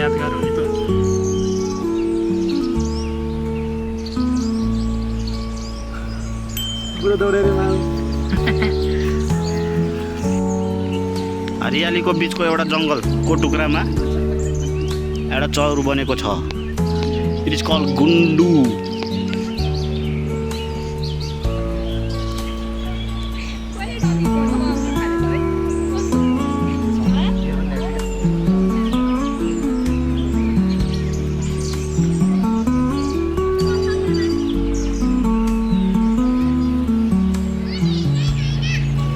यादगार हो नि त। पुरो दौडेर हरियालीको बिचको एउटा जङ्गलको टुक्रामा एउटा चौर बनेको छ। It is call Gundu.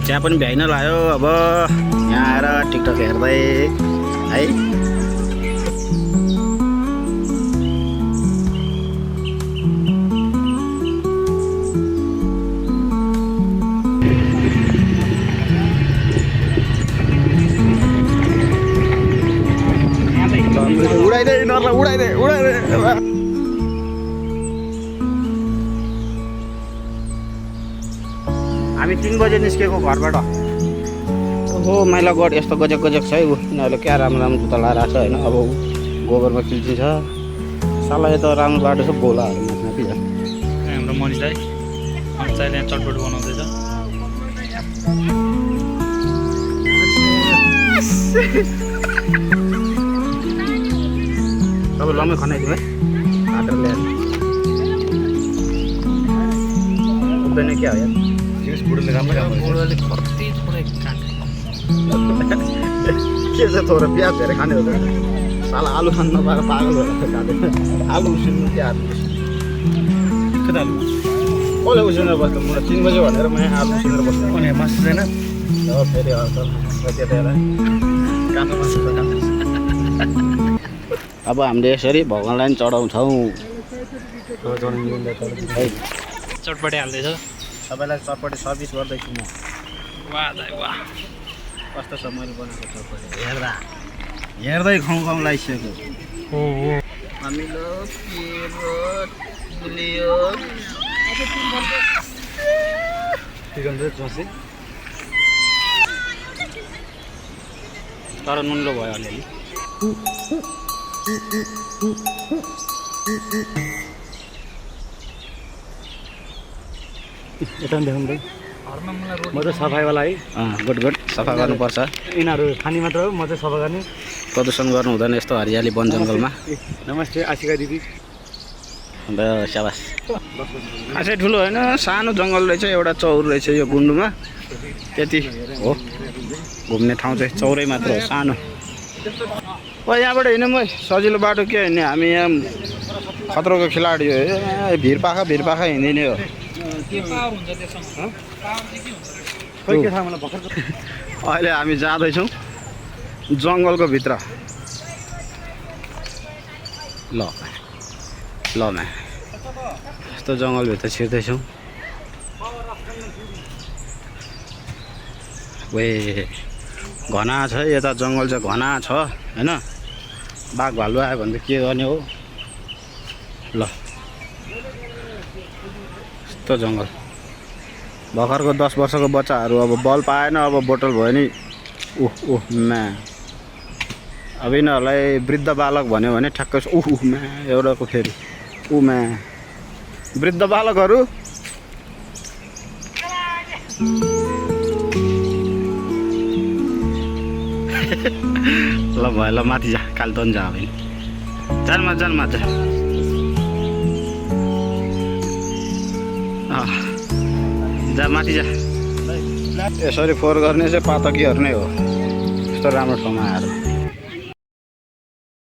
चिया पनि भ्याइन लाग्यो अब यहाँ आएर टिकटक हेर्दै है। उडाइदे यिनीहरूलाई उडाइदे उडाइदे। हामी 3 बजे निस्केको घरबाट। हो माइला गड यस्तो गजक गजक छ है। यिनीहरूले क्या राम्रो राम्रो जुत्ता लगाएर आएको छ होइन। अब गोबरमा खिल्चिन्छ साला। यता राम्रो बाटो छ बोलाहरू माथि झन्। हाम्रो मनिष दाइ यहाँ चटपट बनाउँदैछ। अब लम्बे खनाइदिउँ है हातेर ल्याएर। पुग्दैन क्या हो यार। बुढोले राम्रो काम गर्छ। बुढोले कति थोरै के छ थोरै प्याज धेरै खाने हो त। साला आलु खानु नपाएर पागल भएर खाँदै। आलु उसिन्नु के आलु कता आलु कसले उसिनेर बस्छ। मलाई 3 बजे भनेर म यहाँ आलु उसिनेर बस्छु। अनि मासु छैन। फेरि त्यता काँचो मासु छ। अब हामीले यसरी भगवान्लाई चढाउँछौँ है। चटपटी हाल्दैछ। सबैलाई चटपटी सर्भिस गर्दैछु म। वाह दाइ वाह। कस्तो छ मैले बनाएको चटपटी हेर्दै खाउँ खाउँ लागिसक्यो। हो हो अमिलो पिरो गुलियो चिकन चाहिँ चसी तर नुनलो भयो अलिअलि। यता पनि देखाउँ भाइ। घरमा मलाई रोटी म चाहिँ सफाइवाला है। गुड गुड सफा गर्नुपर्छ। यिनीहरू खाने मात्र हो, म चाहिँ सफा गर्ने। प्रदूषण गर्नु हुँदैन यस्तो हरियाली वन जङ्गलमा। नमस्ते आशिका दिदी। अन्त स्याबास। खासै ठुलो होइन सानो जङ्गल रहेछ। एउटा चौर रहेछ यो गुन्डुमा। त्यति हो घुम्ने ठाउँ चाहिँ चौरै मात्र हो सानो। ओ यहाँबाट हिँड्यौँ है सजिलो बाटो के हिँड्ने। हामी यहाँ खतरोको खेलाडी हो। भिरपाखा हिँडिने हो। के पावर हुन्छ त्यसमा? पावर चाहिँ के हुन्छ? खोइ के थाहा मलाई भर्खर। अहिले हामी जाँदैछौँ जङ्गलको भित्र। ल म्या यस्तो जङ्गलभित्र छिर्दैछौँ। वे घना छ यता जङ्गल चाहिँ घना छ होइन। बाघ भालु आयो भने त के गर्ने हो। ल यस्तो जङ्गल। भर्खरको 10 वर्षको बच्चाहरू अब बल पाएन अब बोतल भयो नि म्या। अब यिनीहरूलाई वृद्ध बालक भन्यो भने ठ्याक्कै म्या एउटाको फेरि म्या वृद्ध बालकहरू। ल भयो ल माथि जा कालतन जा भने जान माथि जा माथि जा। यसरी फोहोर गर्ने चाहिँ पातकीहरू नै हो। यस्तो राम्रो ठाउँमा आएर